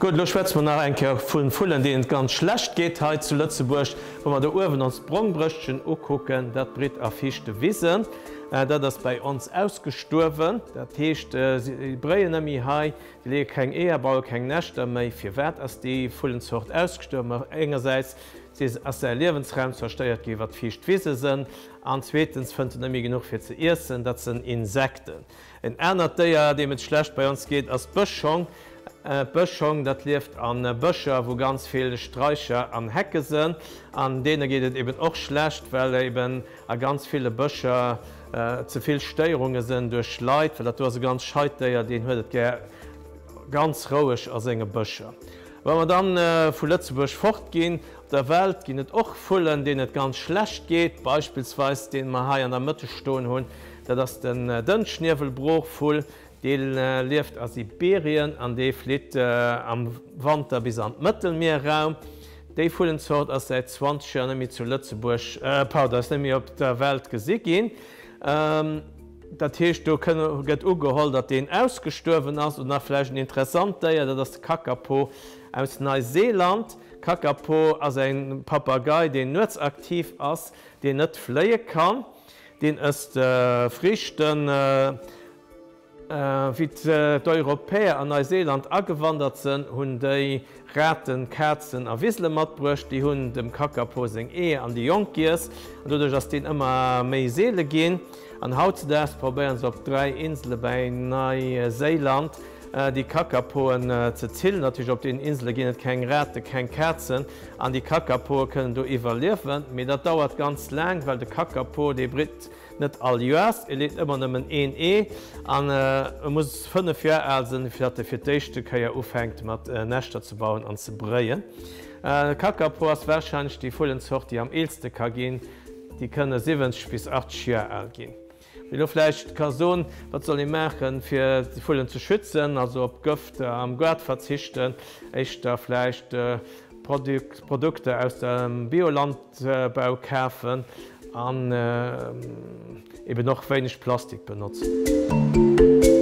Gutt, elo schwätze mer nach eng Kéier vu Vullen, deenen et ganz schlecht geet hei zu Lëtzebuerg. Wa mer do uewen ons d'Brongbrëschtchen ukucken, dat britt a fiichte Wisen. Dat ass bäi ons ausgestuerwen. Dat heescht, si bréien net méi hei, si leeë keng Eeër, baue keng Näschter méi. Firwat ass déi Vullenzort ausgestuerwen? Ma engersäits ass säi Liewensraum zerstéiert gi wat fiicht Wise sënn, an zweetens fënnt en net méi genuch fir ze iessen, dat sënn Insekten. En anert Déier, deem et schlecht bei ons geet, ass d'Bëschschong. D'Bëschschong, dat lieft a Bëscher, wou ganz vill Straicher an Hecke sënn. An deene geet et eben och schlecht, well eben a ganz ville Bëscher ze vill Stéierunge sënn duerch Leit. Well dat do ass e ganz scheit Déier, deen huet et gär ganz roueg a senge Bëscher. Wa mer dann vu Lëtzebuerg fortginn, op der Welt ginn et och Vullen, deenen et ganz schlecht geet. Beispillsweis dee mer hei an der Mëtte stoen hunn, Dat ass den Dënnschniewelbroochvull. Dee lieft a Sibirien an dee flitt am Wanter bis an d'Mëttelmierraum. Déi Vullenzort ass säit 20 Joer net méi zu Lëtzebuerg, pardon, ass net méi op der Welt gesi ginn. Dat heescht, do gëtt ugeholl, datt deen ausgestuerwen ass. Oder nach vläicht en interessant Déier, dat ass de Kakapo aus Neuseeland. Kakapo ass e Papagei, deen nuetsaktiv ass, deen net fléie kann. Deen ësst Friichten. Wéi d'Europäer an Neuseeland agewandert sënn, hunn déi Raten, Kazen a Wisele matbruecht. Déi hunn dem Kakapo seng Eeër an déi Jonk giess an doduerch ass deen ëmmer méi seele ginn. An hautzedaags probéieren se op 3 Insele bäi Neiséiland déi Kakapoen ze zillen. Natierlech op deenen Insele ginn et keng Raten, keng Kazen an déi Kakapoe kënnen do iwwerliewen. Mee dat dauert ganz laang, well de Kakapo, dee britt net all Joers, e leet ëmmer nëmmen een Ee an e muss 5 Joer al sinn, fir datt e fir d'éischte Kéier ufänkt mat Näschter ze bauen an ze bréien. De Kakapo ass warscheinlech déi Vullenzort, déi am eelste ka ginn, déi kënne 70 bis 80 Joer al ginn. Wie elo vläicht ka soen, wat soll ee maachen, fir d'Vullen ze schützen, also op Gëft am Gaart verzichten, éischter vläicht Produkter aus dem Biolandbau kafen an eben och wéineg Plastik benotzen.